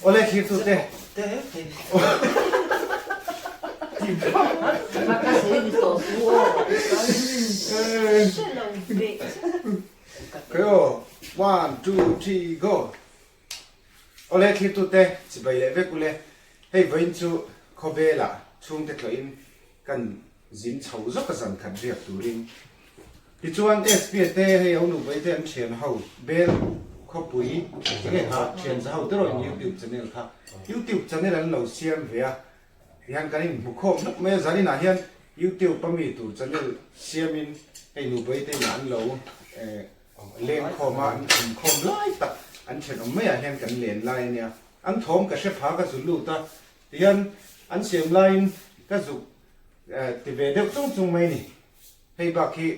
Awle thlir tu te. Khaw one two three go. Awle thlir tu te chibai leh vek ule hei vawiin chu khawvelah chhungte tlawhin kan zin chho zawk a zan khat riak turin Tichuan SP te hei ho nupui te an thian ho bel khawpui enge kha thian za ho te rawh in youtube channel kha youtube channel an lo siam ve a tihian kan in hmu khawm hluk mai a zanin ah hian youtube a mi tur channel siam in hei nupui te inah an lo eh leng khawm a an awm khawm lai tak an thenawm mai ah hian kan len lai ania an thawm ka hre pha ka zu lut a tihian an siam laiin ka zuk eh ti ve deuh chung chung mai ni. Hei bak hi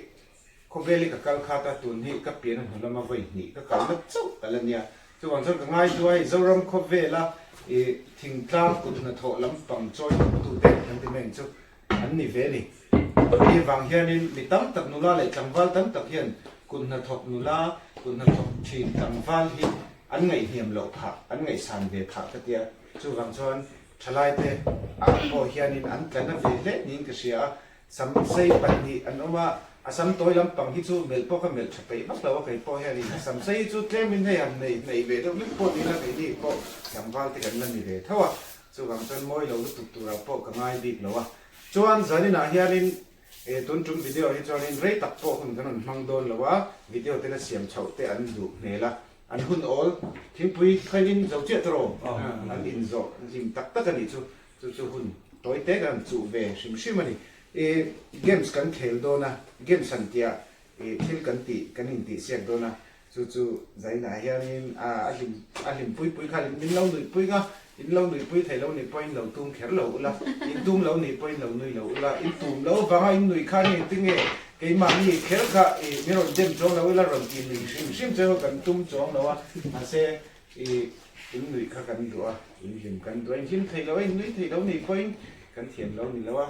khawvel hi ka kal khat a, tun hi ka pian a hnu lama vawi hnih ka kalna chauh ka la nia. Chuvang chuan ka ngaihtuah hei Zoram khawvela i thingtlang kut hnathawh lampang chawi thawktute kan ti mai ang chu an ni ve a ni. Hei vang hianin mi tam tak nula leh tlangval tam tak hian kut hnathawk nula, kut hnathawk thin tlangval hi an ngaihhniam loh phah, an ngaihsan ve phah ka tia. Chuvang chuan thalaite ah pawh hianin an tla na ve hle niin ka hria a. Sam sei pahnih an awm a, a sam tawi lampang hi chu melh pawh ka melh tha peih vak lo a, kei pawh hianin a sam sei hi chu tlemin hei han nei hnaih ve deuh lek pawh ni ila keini pawh tlangval te kan la ni ve tho a, chuvang chuan mawi lo lutuk turah pawh ka ngai bik lo a. Chuan zaninah hianin e tun tum video hi chuanin rei tak pawh hun kan rawn hmang dawn lo a, video te la siam chhoh te an duh hmel a, an hun awl thingpui khain zo chiah tawh an inzawh hlim tak tak a nih chu. Chu chu hun tawi te kan chuh ve hrim hrim a ni. I games kan khel dawn a, games han tia i thil kan tih kan intih siak dawn a, chu chu zainah hianin a hlim a hlim pui pui kha min lo nuih pui nga, in lo nuih pui thei lo nih pawhin lo tum kher lo ula, in tum lo nih pawhin lo nui lo ula, in tum lo vanga in nuih kha ni tinge keimahni kher kha i min rawn dem chuang lo ula rawn tih nuih hrim hrim che ho kan tum chuang lo a, mahse I in nuih kha kan duh a, in hlim kan duh a, in hlim thei lo a, in nui thei lo nih pawhin kan thiam lo ni lo a.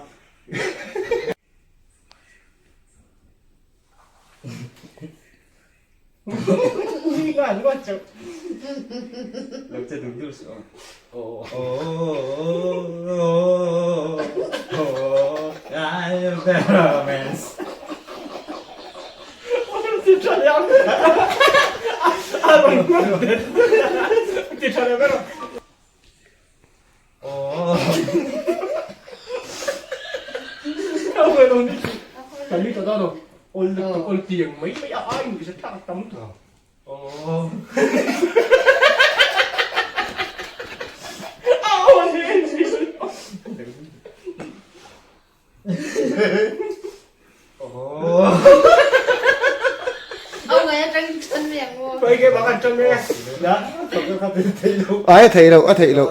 Ai a theih loh a theih loh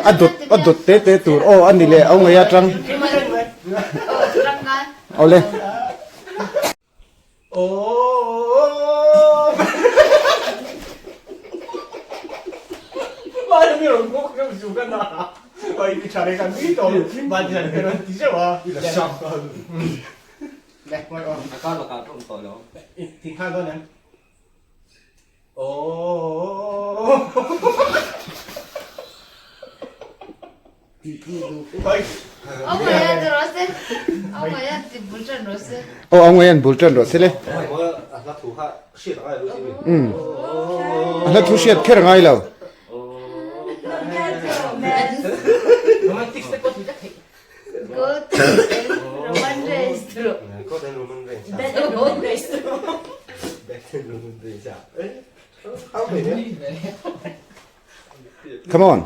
a dawt a dawt te te tur aw a ni leh au ngei atang awle. Aw a ngaian bul tan rawh se le. Umm a hla thu hriat kher a ngai lo. Come on.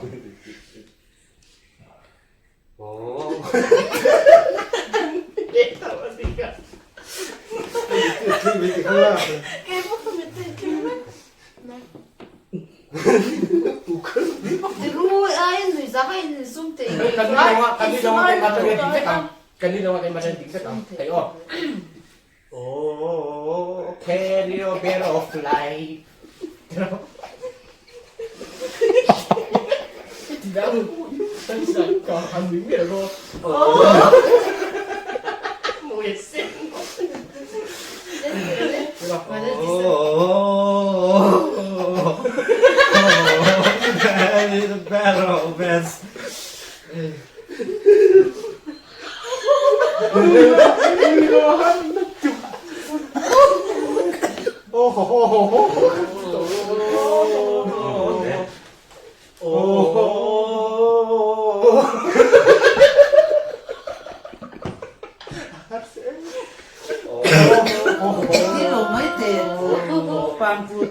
Oh, carry your bed of light.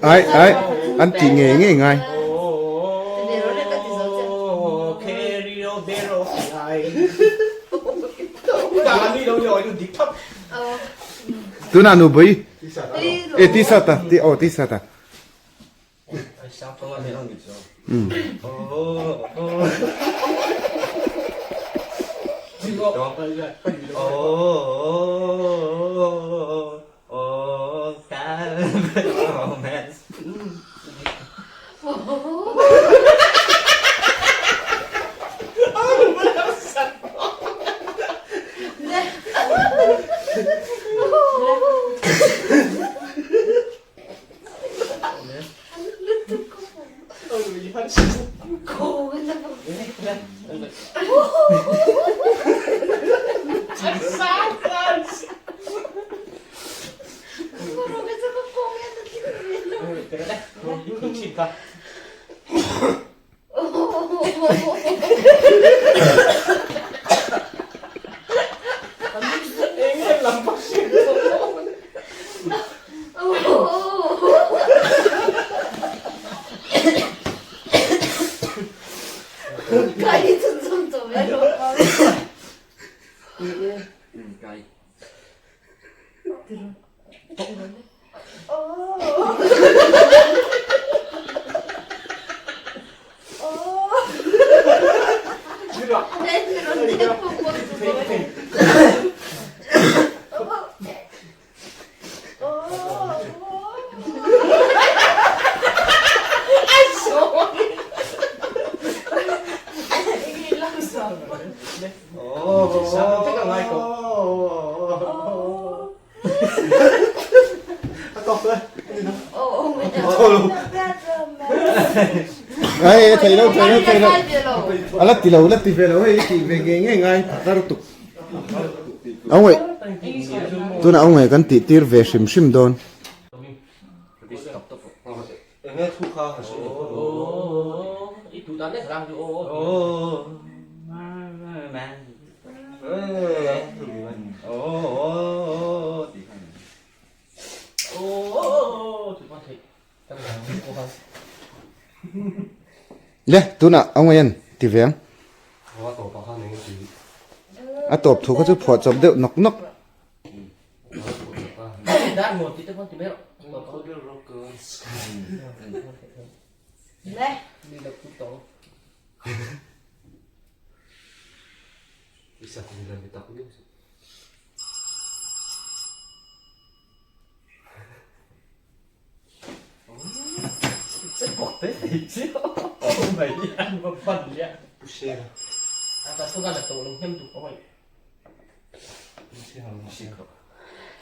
Ai ai an tih ngei ngei ngai. Tunah nu bui e ti sa ta ti aw ti sa ta. Ai thei lo thei lo thei lo a la ti lo la ti ve lo hei tih ve ngei ngei ngai phakar tuk Au ngaih tunah au ngaih kan tih tir ve hrim hrim dawn. Le tunah a ngawi an ti ve ang. A tawp thu kha chu phuah chawp deuh nawk nawk.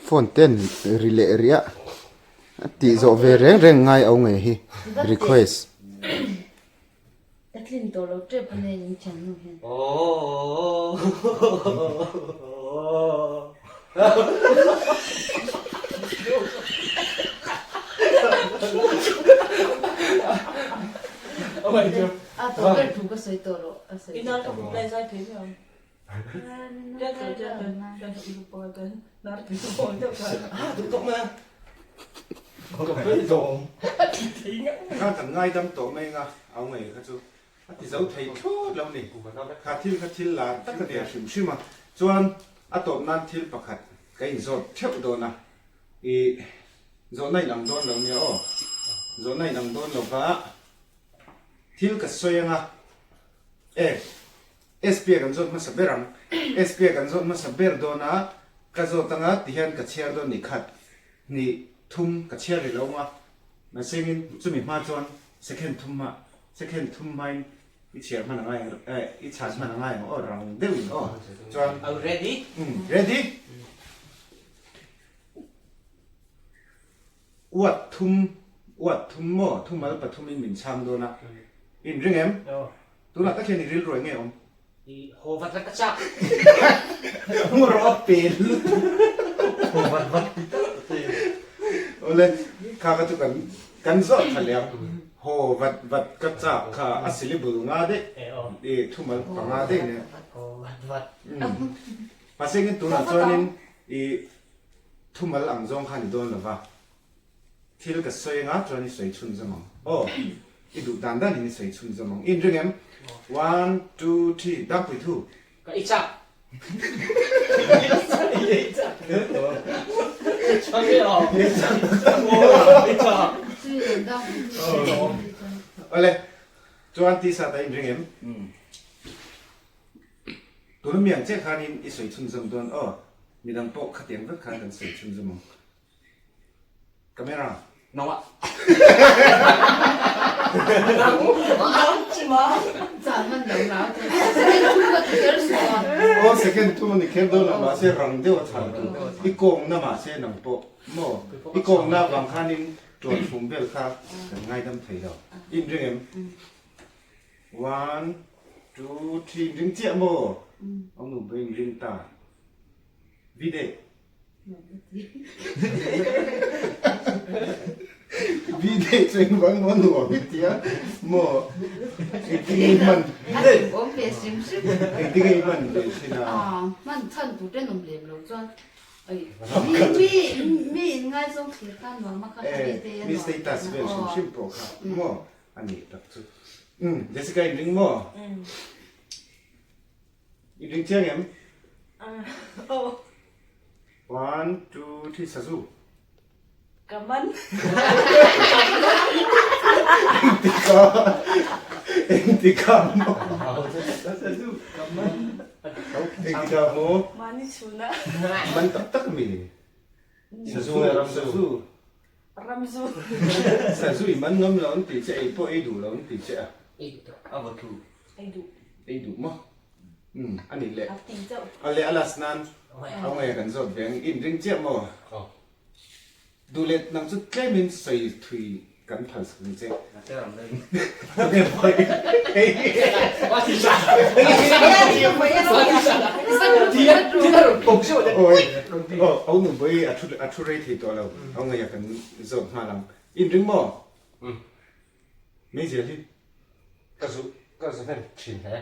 Phone ten ri leh riah a tih zawh ve reng reng ngai au ngei hi request. Kha kan ngaidam tawh mai anga au ngei kha chu a ti zo thei thlawt lo ni. Kha thil kha thil lar tak a nia hrim hrim a. Chuan a tawp nan thil pakhat ka inzawt theuh dawn a. I zawhna inang dawn lo nia aw. Zawhna inang dawn lo va thil ka sawi anga e SP-a kan zawt hmasa ber ang. SP-a kan zawt hmasa ber dawn a, ka zawt anga tihian ka chhiar dawn ni khat, hnih, thum ka chhiar rih lo ang a. Mahsengin chumi hma chuan second thum hma, second thum hmain i chhiar hman a ngai ang, eh i chhan hman a ngai ang aw, rang deuhin aw. Chuan. Are you ready? Umm, ready? Uat thum, uat thum maw? Thumal pathumin min chhang dawn a. Inring em? Tunah tak hian i rilru eng nge awm? I haw vat vat ka chak. Mu rawh a pel lutuk. Haw vat vat ti tak ta che. Awle, kha kha chu kan kan zawh tha leh ang. Haw vat vat ka chak kha a syllable nga daih, i thumal panga daih nia. Haw vat vat. Mahse engin tunah chuanin i thumal ang zawng kha ni dawn lova. Thil ka sawi anga chuan i sawi chhunzawm ang. Aw, i duh dan danin i sawi chhunzawm ang. I inring em? One, two, three, Dangpui thu. Ka i chak. Awle, chuan tisa ta inring em? Tuna miang che khanin i sawi chhunzawm dawn aw. Midang pawh khatiang vek khan kan sawi chhunzawm ang. Camera. Nong ah. Aw second thum ani kher dawn lo mahse rang deuh a chhan tur i kawng na mahse nang pawh maw i kawng na vang khanin tuan fum vel kha kan ngaidam thei lo i inring em one two three inring chiah maw au nu pawh inring ta Vide. Vide chu engvang maw nuam i tia maw engtin nge i hman Awm ve hrim hrim. Engtin nge i hman ve thin a? Hman chhan tur te an awm lem lo chuan mi mi mi in ngaizawng thlir kha nuam a kha kha te te a nuam. Mi status vel hrim hrim pawh kha maw a nih tak chu. Jessica in ring maw? I ring chiang em? Aw. One, two, three, sazu. Ka man. Engtika engtika maw? Sazu ka man. Engtika maw? Mahni chhuna. Man tak tak mi. Sazu nge ramzu? Ramzu. Sazu i man ngam lo an ti che, ei pawh ei duh lo an ti che a. Ei duh tak. A va thu. Ei duh. Ei duh maw? Umm a ni le. A ti chauh. A le a last nan a nge kan zawt ve ang in ring chiah maw? Aw. Duh leh nang chu tlem in sawi thui kan phal sak ang che. Aw nu bawi a thu rei thei tawh lo. Aw ngaia kan zawt nghal ang. In ring maw? Meizial hi. Ka zu ka zu hnem thin hle.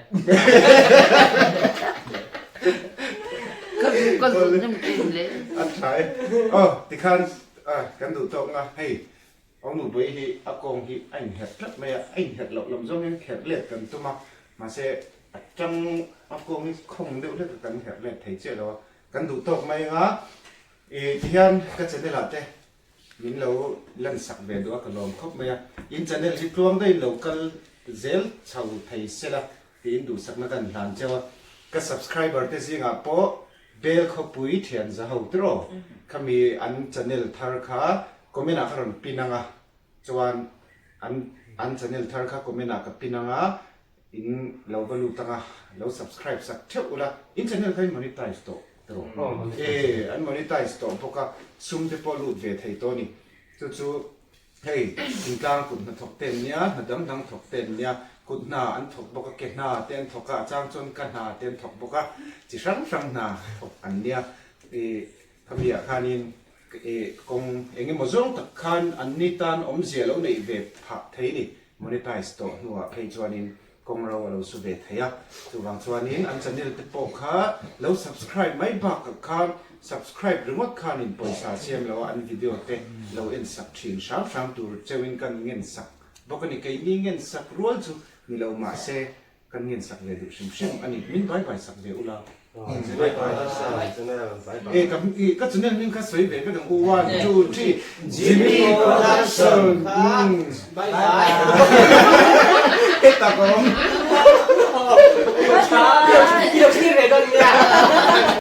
Ka zu ka zu hnem thin hle. A tha e. Aw tikhan kan duh tawk nga hei Aw nupui hi a kawng hi a inherh tlat mai a, a inherh loh lam zawng hian kherh let kan tum a, mahse a tang a kawng hi khawng deuh hlek a kan herh let thei chiah lo a, kan duh tawk mai anga ih tihian ka channel ah te min lo lan sak ve duh a ka lawm khawp mai a, in channel hi tluang deuhin lo kal zel chho thei sela tiin duhsakna kan hlan cheu a, ka subscriber te zingah pawh Bel khawpui thian za ho tiraw khami an channel thar kha comment ah ka rawn pin anga chuan an an channel thar kha comment ah ka pin anga in lo va lut anga lo subscribe sak theuh ula in channel kha in monetize tawh tiraw e an monetize tawh bawk a sum te pawh lut ve thei tawh a ni chu chu Hei, thingtlang kut hna thawk te an nia, hna dang dang thawk te an nia, kut hna an thawk bawk a, ke hna te an thawk a, a chang chuan ka hna te an thawk bawk a, chi hrang hrang hna thawk an nia. Ih, khamiah khanin ih kawng eng emaw zawng tak khan an ni tan awmzia lo neih ve phah thei ni, monetize tawh hnuah phei chuanin. Kawng ro a lo su ve thei a, chuvang chuanin an channel te pawh kha lo subscribe mai bakah khan subscribe ringawt khanin pawisa siam lo a an video te lo en sak thin hram hram tur cheuhin kan ngen sak bawk a ni. Keini ngen sak rual chu ni lo mahse kan ngen sak ve duh hrim hrim a ni. Min bai bai sak ve ula. Bye bye. E ka ka channel hming kha sawi ve vek ang u one two three Jimmy Production. Bye bye. Heta ka awm.